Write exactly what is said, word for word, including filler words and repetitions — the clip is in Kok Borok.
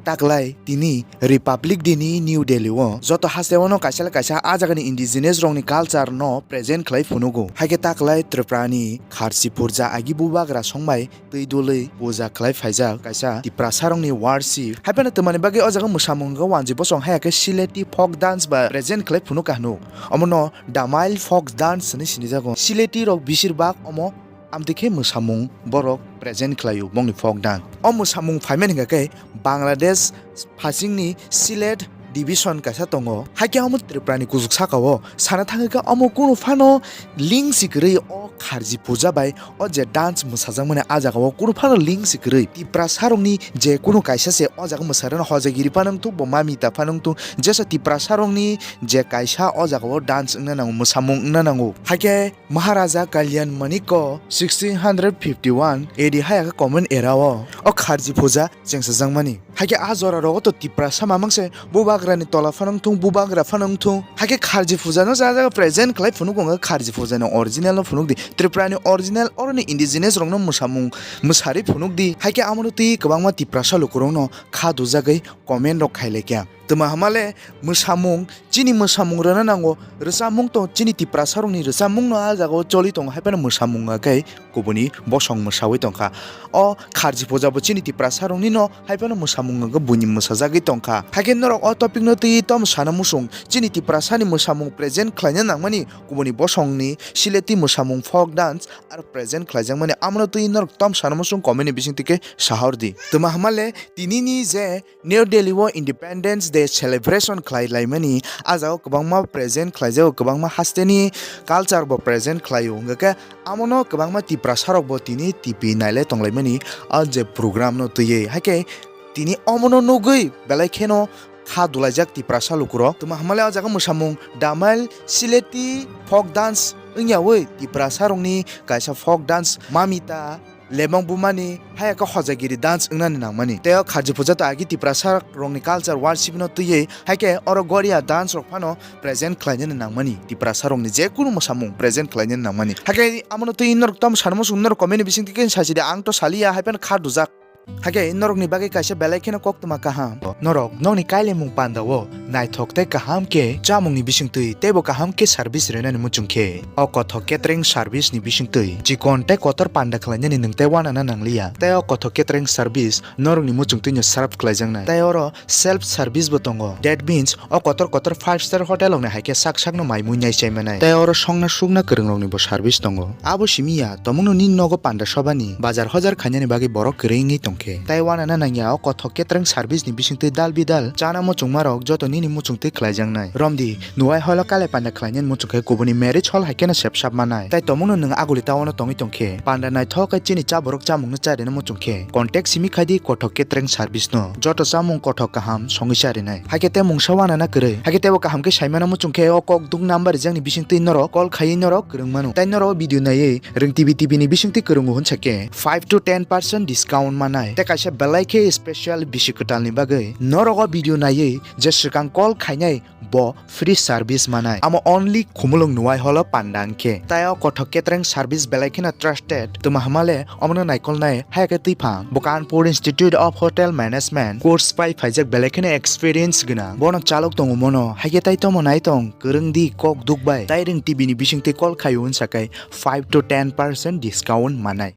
Taklai tini Republic Day ni New Delhi o joto haste o no kaisa le kaisa a jaga ni indigenous rok ni culture no present khlai phunugo. Haikhe taklai Tripura ni kharchi purja agi bubagra songbai twi dului puja khlai phaijak kaisa Tiprasa rok ni worship. Haiphano twmani bagwi o jaga mwsamung hwnkhe wanjwi bosong haya khe Sylheti folk dance ba present khlai phunuk ka hwnwi. Omono Damail folk dance hwnwi sinijago. Sylheti rok bisir bak omo amtwi khe mwsamung borok present khlaio bongni folk dance. O mwsamung phaimani hwnkha khe Bangladesh phasingni Sylhet division kaisa tongo. Haikhe omo Tripura ni kuchuk sakao sana thangwi khe omo kunu phano link si kwrwi o kharji puja bai o je dance mwsajakmani a jagao kunu phano link si kwrwi. Tiprasa rokni je kunu kaisa se o jaga mwsarano hojagiri phano wngthung bo mamita phano wngthung jesa Tiprasa rokni je kaisa o jagao dance wngna nango, mwsamung wngna nango. Haikhe Maharaja Kalyan Manikko sixteen hundred fifty one A D hai aka common era o o kharji puja chengsajakmani. Haikhe a jora rogo to Tiprasa mamang se bubagra ni tola phano wngthung, bubagra phano wngthung. Haikhe kharji puja no ja jaga present khlai phunuk wngkha, kharji puja ni original no phunuk di. Tripura ni original oro ni indigenous rok no mwsamung mwsari phunuk di. Haikhe amo no twi kwbangma Tiprasa lukurok no kha dujagwi comment rok khai laikha. Twma hamale mwsamung, chini mwsamung rwna nango, rwchapmung tong, chini Tiprasa rokni rwchapmung no a jagao choli tongo, haiphano mwsamung hwnkhe kubuni bosong mwsawi tongkha. O kharji puja bo chini Tiprasa rokni no, haiphano mwsamung hwnkhe buini mwsajagwi tongkha. Haikhe norok o topic no twi tom sana muchung, chini Tiprasa ni mwsamung present khlaina nangmani kubuni bosongni Sylheti mwsamung folk dance aro present khlaijakmani, amono twi norok tom sana muchung comment ni bising twi khe sahor di. Twma hamale tinini je New Delhi o Independence Day celebration khlai laimani, a jagao kwbangma present khlaijago, kwbangma hasteni culture bo present khlaio. Hwnkhe amono kwbangma Tiprasa rok bo tini T V nailai tonglaimani, a je program no twiwi. Haikhe tini omono nugwi belai kheno kha dulaijak Tiprasa lukurok. Twma hamale o jaga mwsamung Damail Sylheti folk dance wngyawi Tiprasa rokni kaisa folk dance mamita Lebong bumani hai khe hojagiri dance wngnani nangmani. Tei o kharji puja to agi Tiprasa rokni culture worship no twiwi hai khe oro Goria dance rok phano present khlainani nangmani. Tiprasa rokni je kunu mwsamung present khlainani nangmani. Hai khe amo no twi norok tamo sanmo sung norok comment ni bising twi khe sachidi, ang to saliya hai phano kha dujak. Hai khe norokni bagwi kaisa belai kheno koktwma kaham. Norok nokni kailaimung panda o naithok tei kaham khe chamungni bisingtwi teibo kaham khe service rwnani muchung khe, o Kothok Catering Service ni bisingtwi chikon tei kotor panda khlainani nwng tei uanana nangliya. Tei o Kothok Catering Service norokni muchungtwino serve khlaijaknai. Tei oro self service bo tongo. That means, o kotor kotor five star hotel rokni hai khe sak sakno mai mui nai chai manai. Tei oro songna sukna kwrwng rokni bo service tongo. Abo simi ya, tomungno nini nogo panda sobani, bazar hojar khainani bagwi borok kwrwi wngwi tongkhe. Tei uanana nangya, o Kothok Catering Service ni bisingtwi dal bidal chana muchungmarok joto nini muchungtwi khlaijaknai. Romdi, nuwai holo kale panda khlainani muchung khe kubuni marriage hall hai kheno sepsap manai. Tai tomungno nwng aguli tawano tongwi tongkhe, panda naithok khe chini chaborok chamungno charina muchung khe, contact simi khaidi Kothok Catering Service no. Joto chamung kothok kaham songwi charinai. Hai khe tei mungsa uanana kwrwi. Hai khe teibo kaham khe saimano muchung khe, o kokduk number rijak ni bisingtwi norok call khaiwi norok kwrwng mano. Tai norok video naiwi Rwng T V T V ni bisingtwi kwrwngo hwnsa khe five to ten percent discount manai. Tei kaisa belai khe special bisi kwtalni bagwi norok o video naiwi je swkang call khainai bo free service manai. Amo only Khumulwng nuwai holo panda wngkhe. Tai o Kothok Catering Service belai kheno trusted. Twma hamale omono naikolnai hai khe twiphang. Bo Kanpur Institute of Hotel Management course pai phaijak belai kheno experience gwnang. Bono chalok tongo mono. Hai khe tai tomo nai tong, kwrwng di kok duk bai. Tai Rwng T V ni bisingtwi call khaio hwnsa khe five to ten percent discount manai.